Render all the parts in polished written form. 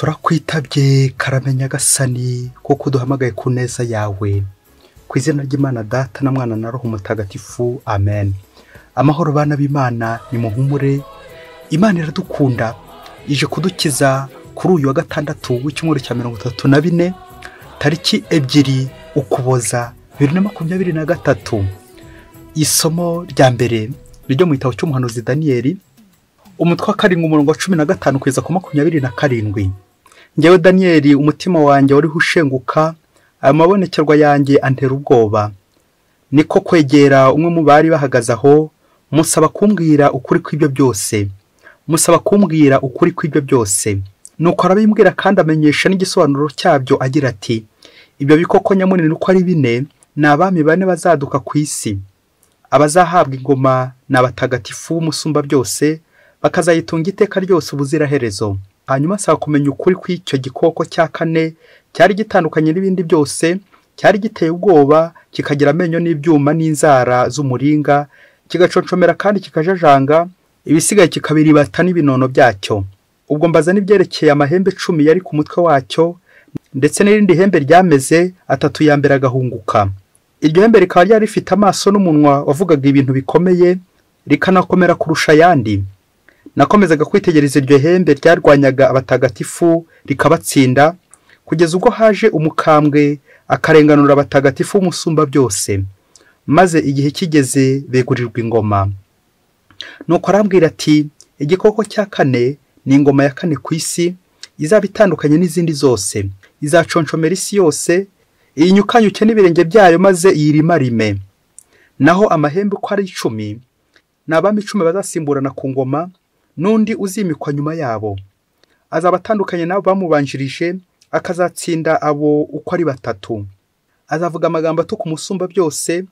Turakwitabye karame Nyagasani, kuko uduhamagaye ku neza yawe. Ku izina ry'Imana Data na Mwana na Roho Mutagatifu, amen. Amahoro bana b'Imana, nimuhumure. Imana iradukunda, ije kudukiza kuri uyu wa gatandatu w'icyumweru cya 34, tariki 2 Ukuboza 2023. Isomo rya mbere ryo mu gitabo cy'umuhanuzi Daniyeli, umutwe wa 7 umurongo wa 15 kugeza ku 27. Njyewe Daniyeli, umutima wanjye wari ushenguka, ayo mabonekerwa yanjye antera ubwoba. Niko kwegera umwe mu bari bahagaze aho, musaba kumbwira ukuri kw'ibyo byose. Musaba kumbwira ukuri kw'ibyo byose. Nuko arabimbwira kandi amenyesha n'igisobanuro cyabyo agira ati: ibyo bikoko nyamunini uko ari bine ni abami bane bazaduka ku isi. Abazahabwa ingoma ni abatagatifu b'Umusumba byose, bakazayitunga iteka ryose ubuziraherezo. Hanyuma asaba kumenya ukuri kw'icyo gikoko cya kane cyari gitandukanye n'ibindi byose, cyari giteye ubwoba, kikagira amenyo n'ibyuma n'inzara z'umuringa, kigaconcomera kandi kikajajanga, ibisigaye kikabiribata n'ibinono byacyo. Ubwo mbaza n'ibyerekeye amahembe 10 yari ku mutwe wacyo, ndetse n'irindi hembe ryameze 3 ya mbere agahunguka. Iryo hembe rikaba ryari rifite amaso n'umunwa wavugaga ibintu bikomeye, rikanakomera kurusha ayandi. Nakomezaga kwitegereza iryo hembe ryarwanyaga abatagatifu rikabatsinda, kugeza ubwo haje umukambwe akarenganura abatagatifu b'Umusumba byose, maze igihe kigeze begurirwa ingoma. Nuko arambwira ati: igikoko cya kane ni ingoma ya kane ku isi, izaba itandukanye n'izindi zose, izaconcomera isi yose, iyinyukanyuke n'ibirenge byayo maze iyirimarime. Naho amahembe uko ari 10 ni abami 10 bazasimburana ku ngoma, n'undi uzimikwa nyuma yabo. Azaba atandukanye n'abo bamubanjirije, akazatsinda abo uko ari 3. Azavuga amagambo atuka Umusumba byose,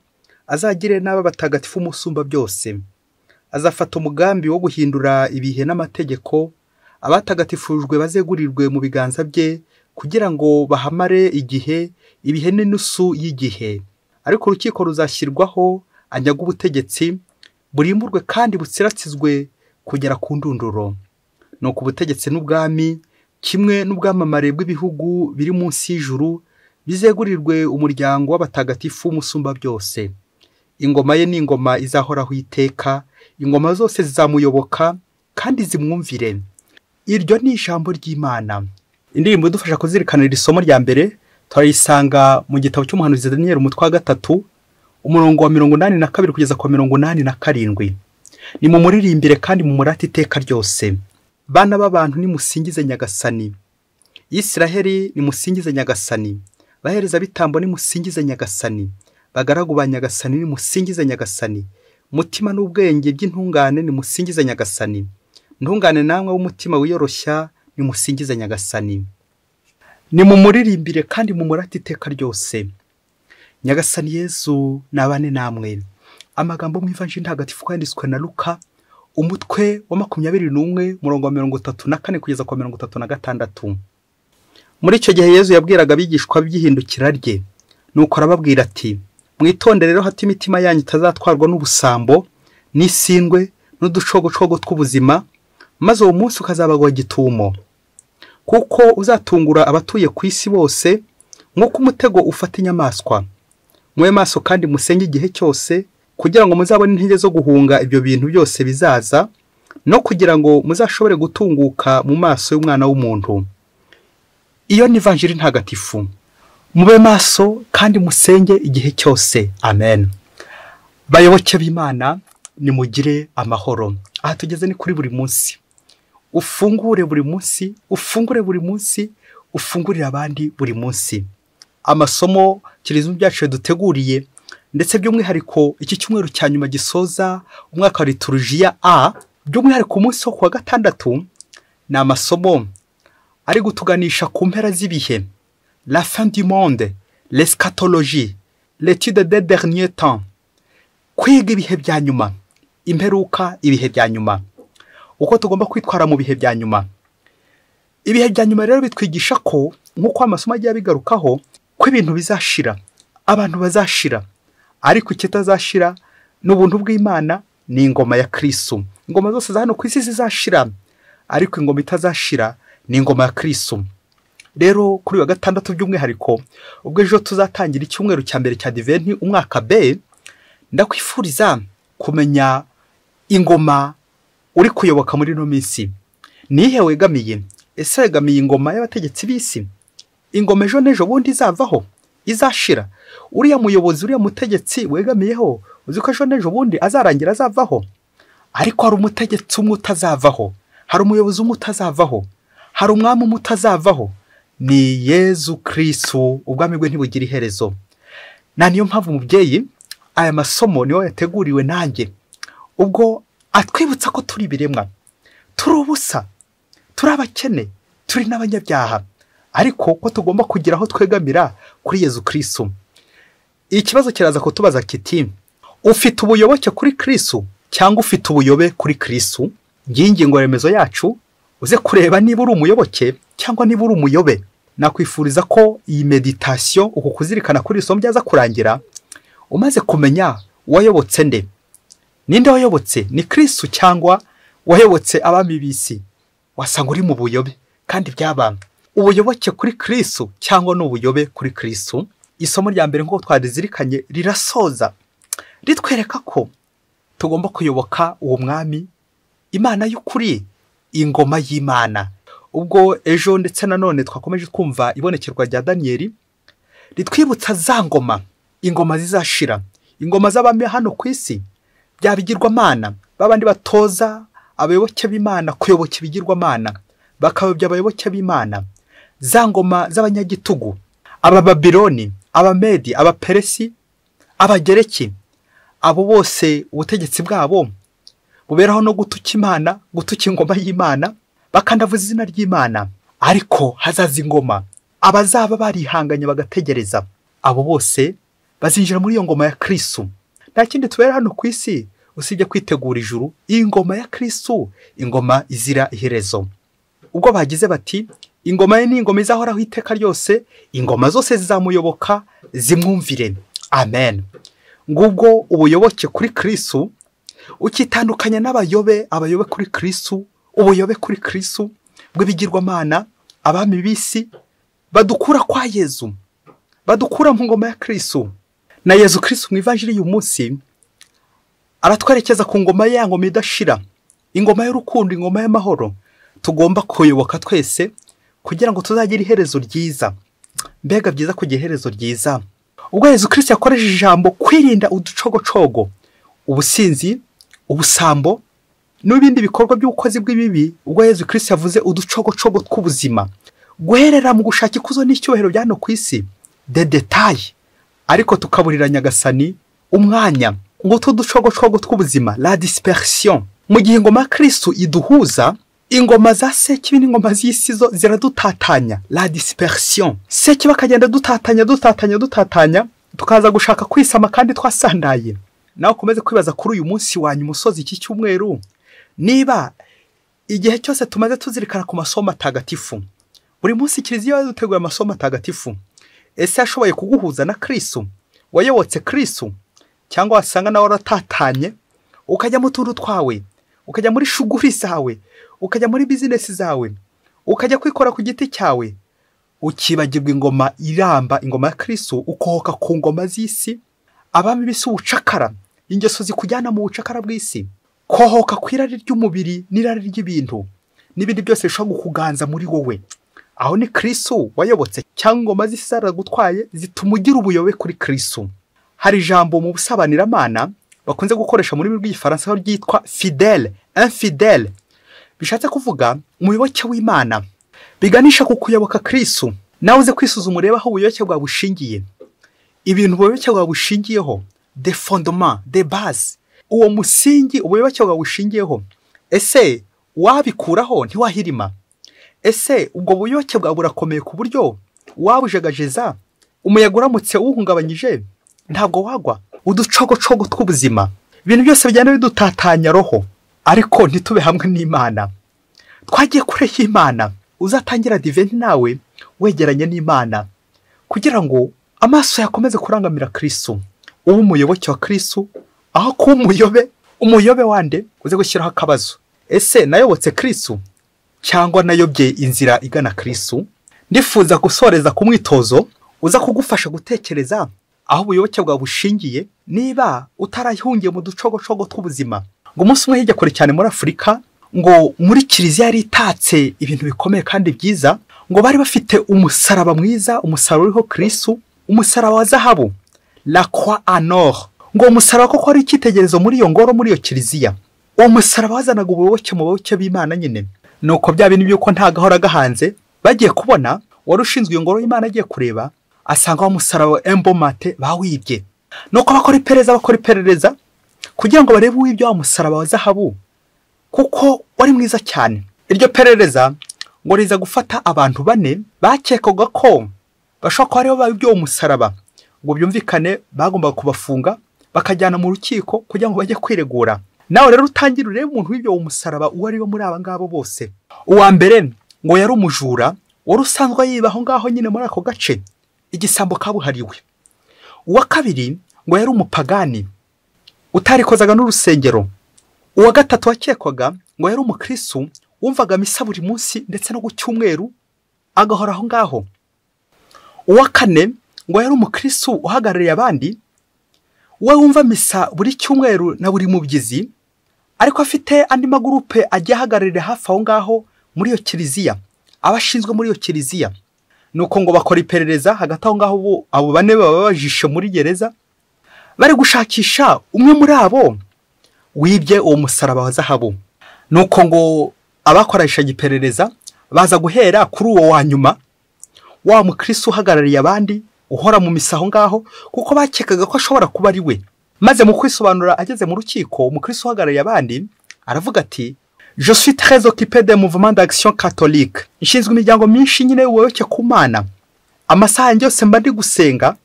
azagire n'aba batagatifu Umusumba byose. Azafata umugambi wo guhindura ibihe n'amategeko, abatagatifujwe bazegurirwe mu biganza bye, kugira ngo bahamare igihe, ibihe n'inusu y'igihe. Ariko urukiko ruzashyirwaho, anyaga ubutegetsi, burimburwe kandi butsiratsizwe kugera ku ndunduro. Nuko ubutegetsi n'ubwami, kimwe n'ubwamamare bw'ibihugu biri munsi y'ijuru, bizegurirwe umuryango w'abatagatifu w'Umusumba byose. Ingoma ye ni ingoma izahoraho iteka, ingoma zose zizamuyoboka kandi zimwumvire. Iryo ni ijambo ry'Imana. Indirimbo idufasha kuzirikana iri somo rya mbere turayisanga mu gitabo cy'umuhanuzi Daniyeli, umutwe wa 3, umurongo wa 82 kugeza ku 87. Nimumuririmbire kandi mumurate iteka ryose. Bana b'abantu, nimusingize Nyagasani. Isiraheli, nimusingize Nyagasani. Bahereza bitambo, nimusingize Nyagasani. Bagaragu ba Nyagasani, nimusingize Nyagasani. Mutima n'ubwenge by'intungane, nimusingize Nyagasani. Ntungane namwe w'umutima wiyoroshya, nimusingize Nyagasani. Nimumuririmbire kandi mumurate iteka ryose. Nyagasani Yezu nabane namwe. Amagambo mu Ivanjiri ntagatifu yanditswe na Luka, umutwe wa 21, umurongo wa 34 kugeza ku 36. Muri icyo gihe Yezu yabwiraga abigishwa by'ihindukira rye. Nuko arababwira ati: mwitonde rero hato imitima yanyu itazatwarwa n'ubusambo, n'isindwe, n'uducogocogo tw'ubuzima, maze uwo munsi ukazabagwa gitumo. Kuko uzatungura abatuye ku isi bose, nk'uko umutego ufata inyamaswa. Mube maso kandi musenge igihe cyose, kugira ngo muzabone intege zo guhunga ibyo bintu byose bizaza, no kugira ngo muzashobore gutunguka mu maso y'Umwana w'umuntu. Iyo ni Ivanjiri ntagatifu. Mube maso kandi musenge igihe cyose. Amen. Bayoboke b'Imana, nimugire amahoro. Aha tugeze ni kuri buri munsi. Ufungure buri munsi, ufungure buri munsi, ufungurire abandi buri munsi. Amasomo Kiliziya byacu duteguriye, ndetse by'umwihariko iki cyumweru cya nyuma gisoza umwaka wa liturujia A, by'umwihariko umunsi wo kuwa gatandatu, ni amasomo ari gutuganisha ku mpera z'ibihe, la fin du monde, l'eschatologie, l'étude des derniers temps, kwiga ibihe bya nyuma, imperuka, ibihe bya nyuma, uko tugomba kwitwara mu bihe bya nyuma. Ibihe bya nyuma rero bitwigisha ko, nk'uko amasomo agiye abigarukaho, ko ibintu bizashira, abantu bazashira, ariko ikitazashira ni ubuntu bw'Imana, ni ingoma ya Kristo. Ingoma zose za hano ku isi zizashira, ariko ingoma itazashira Ni ingoma ya Kristo. Rero kuri wa gatandatu by'umwihariko, ubwo ejo tuzatangira icyumweru cya mbere cya Adventi umwaka B, ndakwifuriza kumenya ingoma uri kuyoboka muri ino minsi. Nihe wegamiye? Ese wegamiye ingoma y'abategetsi b'isi? Ingoma ejo n'ejo bundi izavaho, izashira. Uriya muyobozi, uriya mutegetsi wegamiyeho, uzi ko ejo n'ejo bundi azarangira, azavaho. Ariko hari umutegetsi umwe utazavaho, hari umuyobozi umwe utazavaho, hari umwami umwe utazavaho, ni Yezu Kristo. Ubwami bwe ntibugira iherezo. Na niyo mpamvu mubyeyi, aya masomo niyo yateguriwe nanjye, ubwo atwibutsa ko turi ibiremwa, turi ubusa, turi abakene, turi n'abanyabyaha, ariko ko tugomba kugira aho twegamira kuri Yezu Kristo. Ikibazo kiraza kutubaza kiti: ufite ubuyoboke kuri Kristo cyangwa ufite ubuyobe kuri Kristo? Ngiyi ingingo remezo yacu, uze kureba niba uri umuyoboke cyangwa niba uri umuyobe. Nakwifuriza ko iyi meditation, uku kuzirikana kuri isomo, byaza kurangira umaze kumenya wayobotse nde. Ninde wayobotse? Ni Kristo cyangwa wayobotse abami b'isi? Wasanga uri mu buyobe. Kandi byaba ubuyoboke kuri Kristo cyangwa n'ubuyobe kuri Kristo. Isomo rya mbere nk'uko twarizirikanye rirasoza ritwereka ko tugomba kuyoboka uwo mwami, Imana y'ukuri, ingoma y'Imana. Ubwo ejo ndetse nanone twakomeje twumva ibonekerwa rya Daniyeli ritwibutsa za ngoma, ingoma zizashira, ingoma z'abami hano ku isi, bya bigirwamana, babandi batoza abayoboke b'Imana kuyoboka ibigirwamana, bakayobya abayoboke b'Imana, za ngoma z'abanyagitugu, Abababiloni, Abamedi, Abaperesi, Abagereki, abo bose ubutegetsi bwabo buberaho no gutuka Imana, gutuka ingoma y'Imana, bakandavuza izina ry'Imana. Ariko hazaza ingoma, abazaba barihanganye bagategereza, abo bose bazinjira muri iyo ngoma ya Kristo. Nta kindi tubera hano ku isi usibye kwitegura ijuru, ingoma ya Kristo, ingoma izira iherezo. Ubwo bagize bati: ingoma ye ni ingoma izahoraho iteka ryose, ingoma zose zizamuyoboka zimwumvire. Amen. Ngubwo ubuyoboke kuri Kristo, ukitandukanya n'abayobe, abayobe kuri Kristo, ubuyobe kuri Kristo bw'ibigirwamana, abami b'isi badukura kwa Yezu, badukura mu ngoma ya Kristo. Na Yezu Kristo mu ivanjiri y'uyu munsi aratwerekeza ku ngoma ye, ya ngoma idashira, ingoma y'urukundo, ingoma y'amahoro tugomba kuyoboka twese kugira ngo tuzagire iherezo ryiza. Mbega byiza kugira iherezo ryiza. Ubwo Yezu Kristo yakoresheje ijambo kwirinda uducogocogo, ubusinzi, ubusambo n'ibindi bikorwa by'ubukozi bw'ibibi, ubwo Yezu Kristo yavuze uducogocogo tw'ubuzima, guherera mu gushaka ikuzo n'icyubahiro bya hano ku isi, de detail, ariko tukaburira Nyagasani umwanya ngo tuducogocogo tw'ubuzima, la dispersion. Mu gihe ingoma ya Kristo iduhuza, ingoma za sekibi n'ingoma z'isi zo ziradutatanya, la dispersion. Sekibi akagenda dutatanya, dutatanya, dutatanya, tukaza gushaka kwisama kandi twasandaye. Nawe ukomeze kwibaza kuri uyu munsi wa nyuma usoza iki cyumweru, niba igihe cyose tumaze tuzirikana ku masomo atagatifu, buri munsi Kiliziya yaduteguye amasomo atagatifu, ese yashoboye kuguhuza na Kristo? Wayobotse Kristo? Cyangwa wasanga nawe waratatanye, ukajya mu tuntu twawe, ukajya muri shuguri zawe, ukajya muri bizinesi zawe, ukajya kwikora ku giti cyawe, ukibagirwa ingoma iramba, ingoma ya Kristo, ukohoka ku ngoma z'isi, abami b'isi, ubucakara, ingeso zikujyana mu bucakara bw'isi, kohoka ku irari ry'umubiri n'irari ry'ibintu n'ibindi byose bishobora kukuganza muri wowe. Aho ni Kristo wayobotse cyangwa ingoma z'isi zaragutwaye zituma ugira ubuyobe kuri Kristo? Hari ijambo mu busabaniramana bakunze gukoresha mu rurimi rw'Igifaransa ryitwa fidèle, infidèle, bishatse kuvuga umuyoboke w'Imana, biganisha ku kuyoboka Kristo. Nawe uze kwisuzuma urebe aho ubuyoboke bwawe bushingiye, ibintu ubuyoboke bwawe bushingiyeho, de fondement, de base, uwo musingi ubuyoboke bwawe bushingiyeho, ese wabikuraho ntiwahirima? Ese ubwo buyoboke bwawe burakomeye ku buryo wabujegajeza umuyaga uramutse uwuhungabanyije ntabwo wagwa? Uducogocogo tw'ubuzima, ibintu byose bigenda bidutatanya roho, ariko ntitube hamwe n'Imana, twagiye kure y'Imana. Uzatangira Adventi nawe wegeranye n'Imana kugira ngo amaso yakomeze kurangamira Kristo, ube umuyoboke wa Kristo aho kuba umuyobe. Umuyobe wande? Uze gushyiraho akabazo: ese nayobotse Kristo? cyangwa nayobye inzira igana Kristu? Ndifuza gusoreza ku mwitozo uza kugufasha gutekereza aho ubuyoboke bwawe bushingiye, niba utarahungiye mu ducogocogo tw'ubuzima. Ngo umunsi umwe hirya kure cyane muri Afurika, ngo muri kiliziya yari itatse ibintu bikomeye kandi byiza, ngo bari bafite umusaraba mwiza, umusaraba uriho Kristu, umusaraba wa zahabu, la croix en or. Ngo umusaraba koko ari icyitegererezo muri iyo ngoro, muri iyo kiliziya. Uwo musaraba wazanaga ubuyoboke mu bayoboke b'Imana nyine. Nuko bya bintu by'uko nta gahora gahanze, bagiye kubona wari ushinzwe iyo ngoro y'Imana agiye kureba, asanga wa musaraba wa embomate bawibye. Nuko bakora iperereza kugira ngo barebe uwibye wa musaraba wa zahabu, kuko wari mwiza cyane. Iryo perereza ngo riza gufata abantu bane bakekwaga ko bashobora kuba aribo bawibye uwo musaraba. Ngo byumvikane bagombaga kubafunga bakajyana mu rukiko kugira ngo bajye kwiregura. Nawe rero utangire urebe umuntu wibye uwo musaraba uwo ari we muri aba ngabo bose. Uwa mbere ngo yari umujura wari usanzwe yiba aho ngaho nyine muri ako gace, igisambo kabuhariwe. Uwa kabiri ngo yari umupagani utarikozaga n'urusengero. Uwa gatatu wakekwaga ngo yari umukristu wumvaga misa buri munsi ndetse no ku cyumweru agahora aho ngaho. Uwa kane ngo yari umukristu uhagarariye abandi, we wumva misa buri cyumweru na buri mubyizi, ariko afite andi magurupe agiye ahagararira hafi aho ngaho muri iyo kiliziya, abashinzwe muri iyo kiliziya. Nuko ngo bakora iperereza hagati aho ngaho, abo bane baba bajishe muri gereza bari gushakisha umwe muri abo wibye uwo musaraba wa zahabu. Nuko ngo abakoreshaga iperereza baza guhera kuri uwo wa nyuma, wa mukristo uhagarariye abandi uhora mu misa aho ngaho, kuko bakekaga ko ashobora kuba ari we. Maze mu kwisobanura ageze mu rukiko, umukristo uhagarariye abandi aravuga ati: "Je suis très occupé des mouvements d'action catholique. Nshinzwe imiryango myinshi nyine y'ubuyoboke ku Mana. Amasaha yanjye yose mba ndi gusenga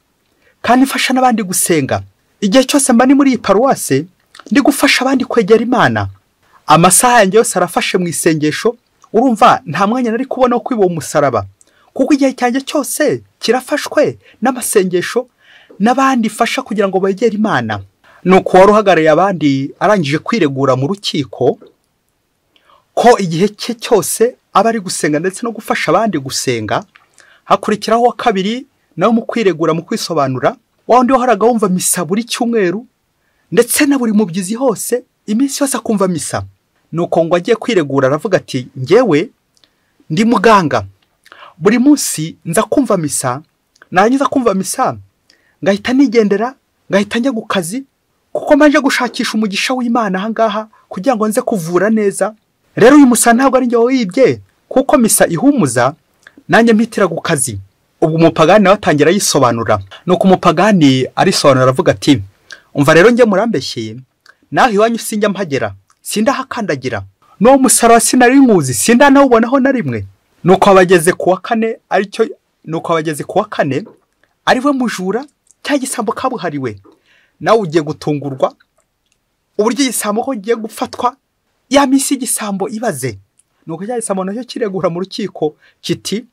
kandi mfasha n'abandi gusenga. Igihe cyose mba ndi muri iyi paruwase ndi gufasha abandi kwegera Imana. Amasaha yanjye yose arafashe mu isengesho. Urumva nta mwanya nari kubona wo kwiba uwo musaraba, kuko igihe cyanjye cyose kirafashwe n'amasengesho n'abandi fasha kugira ngo begere Imana." Nuko wari uhagarariye abandi arangije kwiregura mu rukiko ko igihe cye cyose aba ari gusenga ndetse no gufasha abandi gusenga. Hakurikiraho wa kabiri nawe mu kwiregura, mu kwisobanura, wa wundi wahoraga wumva misa buri cyumweru ndetse na buri mubyizi hose, iminsi yose akumva misa. Nuko ngo agiye kwiregura aravuga ati: "Njyewe ndi muganga, buri munsi nza kumva misa, narangiza kumva misa ngahita nigendera, ngahita njya ku kazi, kuko mbanje gushakisha umugisha w'Imana aha ngaha kugira ngo nze kuvura neza. Rero uyu musa ntabwo ari njye wibye, kuko misa ihumuza nanjye mpitira ku kazi." Ubwo umupagani nawe atangira yisobanura. Nuko umupagani arisobanura aravuga ati: "Umva rero njye murambeshyeye, naho iwanyu sinjya mpagera, sindahakandagira, n'uwo musaraba sinari nkuzi, sindanawubonaho na rimwe." Nuko abageze ku wa kane, aricyo nuko abageze ku wa kane ari we mujura cya gisambo kabuhariwe. Nawe ugiye gutungurwa uburyo igisambo ko giye gufatwa, ya minsi y'igisambo ibaze. Nuko cya gisambo nacyo kiregura mu rukiko kiti: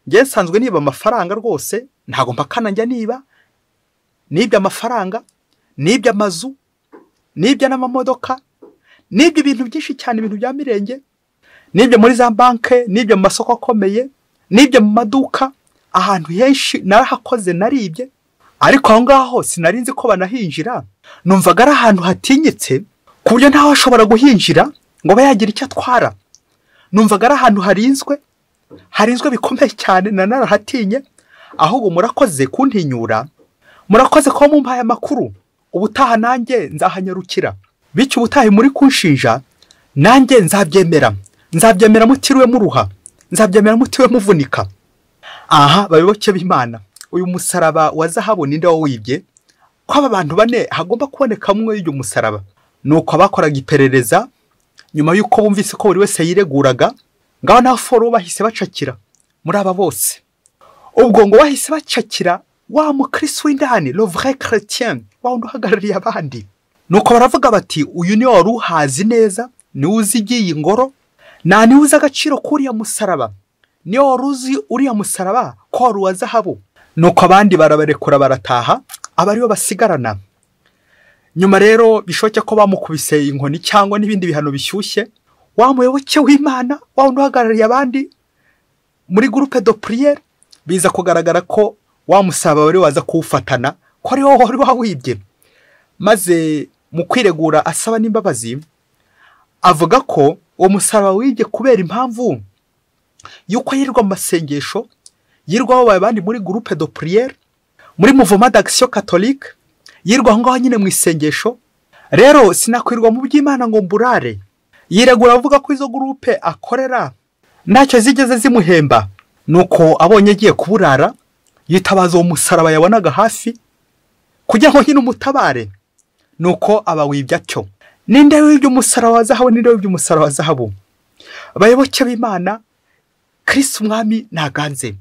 "Njye nsanzwe niba amafaranga rwose, ntago mpakana njya niba, nibye amafaranga, nibye amazu, nibye n'amamodoka, nibye ibintu byinshi cyane, ibintu bya mirenge, nibye muri za banke, nibye mu masoko akomeye, nibye mu maduka, ahantu henshi narahakoze naribye, ariko aho ngaho sinari nzi ko banahinjira, numvaga ari ahantu hatinyitse ku buryo ntawe ashobora guhinjira ngo abe yagira icyo atwara. Numvaga ari ahantu harinzwe bikomeye cyane, na narahatinye. Ahubwo murakoze kuntinyura, murakoze ko mumpaye amakuru, ubutaha nanjye nzahanyarukira. Bityo ubutaha muri kunshinja nanjye nzabyemera, nzabyemera mutiriwe muruha, nzabyemera mutiriwe muvunika." Aha bayoboke b'Imana, uyu musaraba wa zahabu ninde wawibye? Ko aba bantu bane hagomba kuboneka umwe y'uyu musaraba. Nuko abakoraga iperereza nyuma y'uko bumvise ko buri wese yireguraga, ngaho naho foro bahise bacakira muri aba bose. Ubwo ngo bahise bacakira wa mukristo w'indani, le vrai chrétien, wa wundi uhagarariye abandi. Nuko baravuga bati: "Uyu ni wari uhazi neza, niwe uzi iby'iyi ngoro, nta niwe uzi agaciro k'uriya musaraba, niyo wari uzi uriya musaraba ko wari uwa zahabu." Nuko abandi barabarekura barataha, aba aribo basigarana. Nyuma rero bishoke ko bamukubise inkoni cyangwa n'ibindi bihano bishyushye, Wa muyoboke w'Imana, wa wundi uhagarariye abandi muri groupe de prière, biza kugaragara ko wa musaraba wari waza kuwufatana, ko ari wowe wari wawibye. Maze mu kwiregura asaba n'imbabazi, avuga ko uwo musaraba wibye kubera impamvu yuko yirirwa mu masengesho, yirirwa babaye abandi muri groupe de prière, muri mouvement d'action catholique, yirirwa aho ngaho nyine mu isengesho. Rero sinakwirwa mu by'Imana ngo mburare. Yiregura avuga ko izo groupe akorera ntacyo zigeze zimuhemba. Nuko abonye agiye kuburara, yitabaza uwo musaraba yabonaga hafi kugira ngo nyine umutabare. Nuko aba wibye atyo. Ninde wibye umusaraba wa zahabu? Ninde wibye umusaraba wa zahabu? Abayoboke b'Imana, Kristo umwami ntaganze.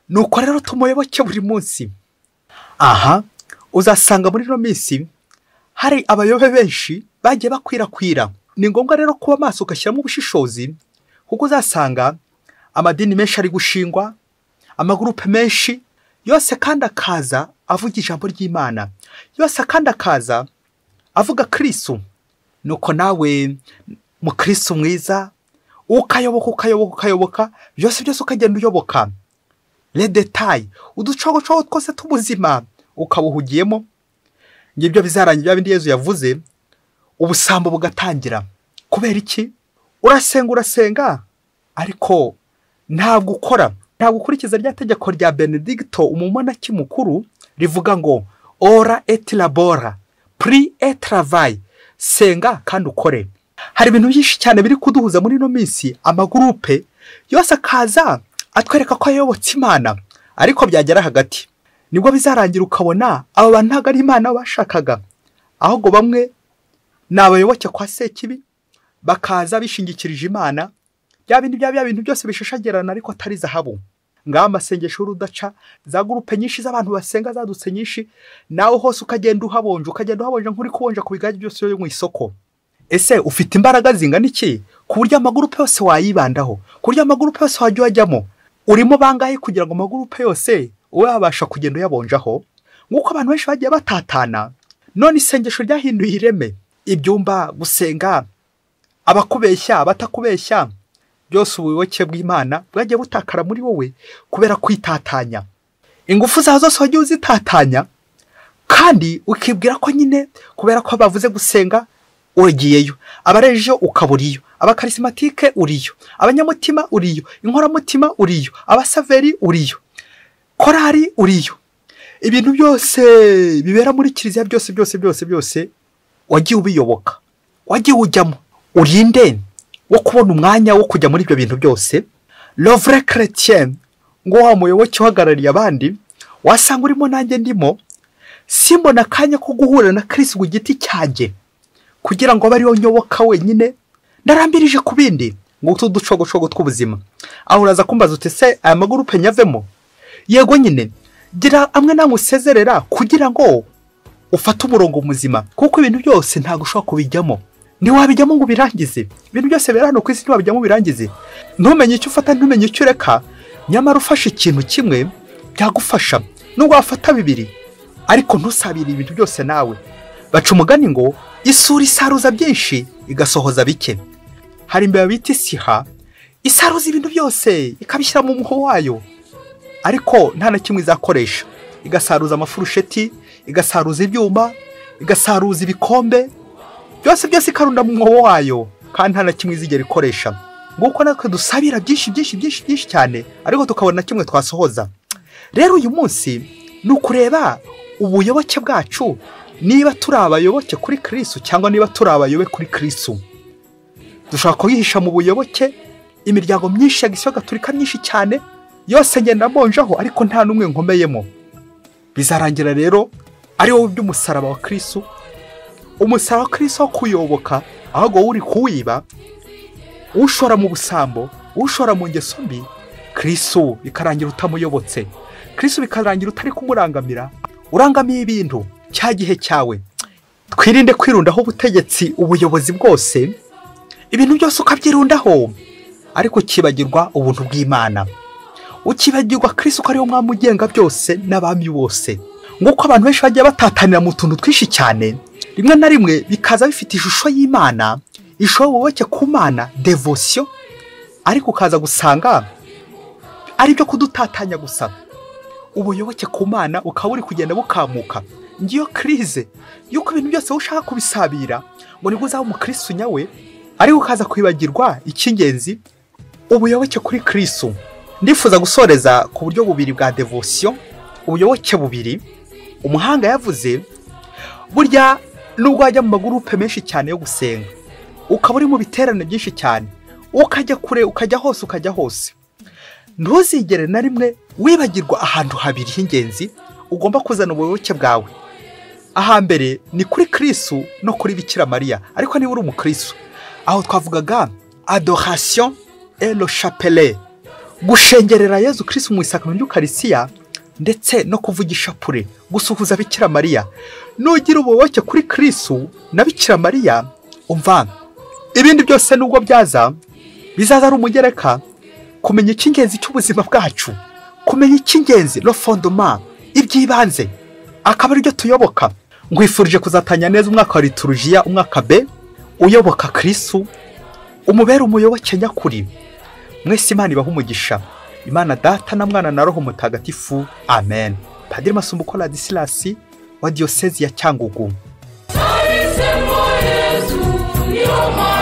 Nuko rero tumuyoboke buri munsi. Aha uzasanga muri ino minsi hari abayobe benshi bagiye bakwirakwira. Ni ngombwa rero kuba maso ugashyiramo ubushishozi, kuko uzasanga amadini menshi ari gushingwa, amagurupe menshi yose, kandi akaza avuga ijambo ry'Imana, yose kandi akaza avuga Kristo. Nuko nawe mu Kristo mwiza ukayoboka, ukayoboka, ukayoboka, byose byose ukagenda uyoboka les détails, uducogocogo twose t'ubuzima ukabuhugiyemo. Ngibyo bizarangira bya bindi Yezu yavuze, ubusambo bugatangira. Kubera iki? Urasenga, urasenga, ariko ntabwo ukora, ntabwo ukurikiza rya tegeko rya Benedicto umumonaki mukuru rivuga ngo ora et labora, prie et travail, senga kandi ukore. Hari ibintu byinshi cyane biri kuduhuza muri ino minsi, amagurupe yose akaza atwereka ko ayobotse Imana, ariko byagera hagati nibwo bizarangira ukabona abo bantu ntabwo ari Imana bashakaga, ahubwo bamwe ni abayoboke kwa Sekibi, bakaza bishingikirije Imana, bya bindi bya bintu byose bishashagirana ariko atari zahabu. Ngaha amasengesho y'urudaca, za gurupe nyinshi z'abantu basenga zadutse nyinshi, nawe hose ukagenda uhabonje, ukagenda uhabonje nk'uri kubonja ku bigage byose byo mu isoko. Ese ufite imbaraga zingana iki ku buryo amagurupe yose wayibandaho, ku buryo amagurupe yose wajya uyajyamo? Urimo bangahe kugira ngo amagurupe yose ube wabasha kugenda uyabonjaho? Nk'uko abantu benshi bagiye batatana, none isengesho ryahinduye ireme. Ibyumba, gusenga, abakubeshya, abatakubeshya, byose ubuyoboke bw'Imana bwagiye butakara muri wowe kubera kwitatanya. Ingufu zawe zose wagiye uzitatanya, kandi ukibwira ko nyine kubera ko bavuze gusenga uragiyeyo, abarejo ukaburiyo, abakarisimatike uriyo, abanyamutima uriyo, inkoramutima uriyo, abasaveri uriyo, korari uriyo. Ibintu byose bibera muri kiliziya byose byose byose byose wagiye ubiyoboka, wagiye ujyamo. Urinde wo kubona umwanya wo kujya muri ibyo bintu byose. Le vrai chrétien, ngo wa muyoboke uhagarariye abandi, wasanga urimo nanjye ndimo, simbona akanya ko guhura na Kristo ku giti cyanjye kugira ngo abe ariyo nyoboka wenyine, ndarambirije ku bindi ngo utu ducogocogo tw'ubuzima. Aho uraza kumbaza uti se aya magurupe nyavemo? Yego nyine, gira amwe namwe usezerera kugira ngo ufate umurongo muzima, kuko ibintu byose ntabwo ushobora kubijyamo. Ntiwabijyamo ngo ubirangize. Ibintu byose bera hano ku isi ntiwabijyamo ubirangize. Ntumenye icyo ufata, ntumenye icyo ureka. Nyamara ufashe ikintu kimwe byagufasha, nubwo wafata bibiri, ariko ntusabire ibintu byose nawe. Baca umugani ngo isura isaruza byinshi igasohoza bike. Hari imbeba bita isiha, isaruza ibintu byose ikabishyira mu muho wayo, ariko nta na kimwe izakoresha. Igasaruza amafurusheti, igasaruza ibyuma, igasaruza ibikombe, byose byose ikarunda mu mwobo wayo, kandi nta na kimwe izigera ikoresha. Nguko natwe dusabira byinshi byinshi byinshi byinshi cyane, ariko tukabona kimwe twasohoza. Rero uyu munsi ni ukureba ubuyoboke bwacu, niba turi abayoboke kuri Kristo cyangwa niba turi abayobe kuri Kristo. Dushobora kuyihisha mu buyoboke imiryango myinshi ya Gisiyo Gatolika myinshi cyane, yose ngenda mbonjaho, ariko nta n'umwe nkomeyemo. Bizarangira rero ari wowe by'umusaraba wa Kristo, umusaraba wa Kristo wo kuyoboka, ahubwo uri kuwiba, ushora mu busambo, ushora mu ngeso mbi. Kristo bikarangira utamuyobotse, Kristo bikarangira utari kumurangamira, urangamiye ibintu cya gihe cyawe. Twirinde kwirundaho ubutegetsi, ubuyobozi bwose, ibintu byose ukabyirundaho, ariko ukibagirwa ubuntu bw'Imana, ukibagirwa Kristo ko ariwe mwami ugenga byose n'abami bose. Nguko abantu benshi bagiye batatanira mu tuntu twinshi cyane, rimwe na rimwe bikaza bifite ishusho y'Imana, Ishusho y'ubuyoboke ku Mana, devotion, ariko ukaza gusanga ari byo kudutatanya gusa. Ubuyoboke ku Mana ukaba uri kugenda bukamuka. Ngiyo crise yuko ibintu byose ushaka kubisabira ngo nibwo uzaba umukristo nyawe, ariko ukaza kwibagirwa icy'ingenzi, ubuyoboke kuri Kristo. Ndifuza gusoreza ku buryo bubiri bwa devotion, ubuyoboke bubiri. Umuhanga yavuze, burya nubwo wajya mu magurupe menshi cyane yo gusenga, ukaba uri mu biterane byinshi cyane, ukajya kure, ukajya hose, ukajya hose, ntuzigere na rimwe wibagirwa ahantu habiri h'ingenzi ugomba kuzana ubuyoboke bwawe. Ahambere ni kuri Kristo no kuri Bikira Mariya. Ariko niba uri umukristo, aho twavugaga adoration et le chapelet, gushengerera Yezu Kristo mu isakramentu ry'Ukarisiya, ndetse no kuvuga ishapure, gusuhuza Bikira Mariya. Nugira ubuyoboke kuri Kristo na Bikira Mariya, umva ibindi byose nubwo byaza bizaza ari umugereka. Kumenya icy'ingenzi cy'ubuzima bwacu, kumenya icy'ingenzi, le fondement, iby'ibanze, akaba aribyo tuyoboka. Nkwifurije kuzatanya neza umwaka wa liturujia, umwaka B, uyoboka Kristo, umubere umuyoboke nyakuri. Mwese Imana ibahe umugisha. Imana Data na Mwana na Roho Mutagatifu. Amen. Padiri Masumbuko Ladislas wa Diyosezi ya Cyangugu. Nahisemo Yezu, niyo mpamvu.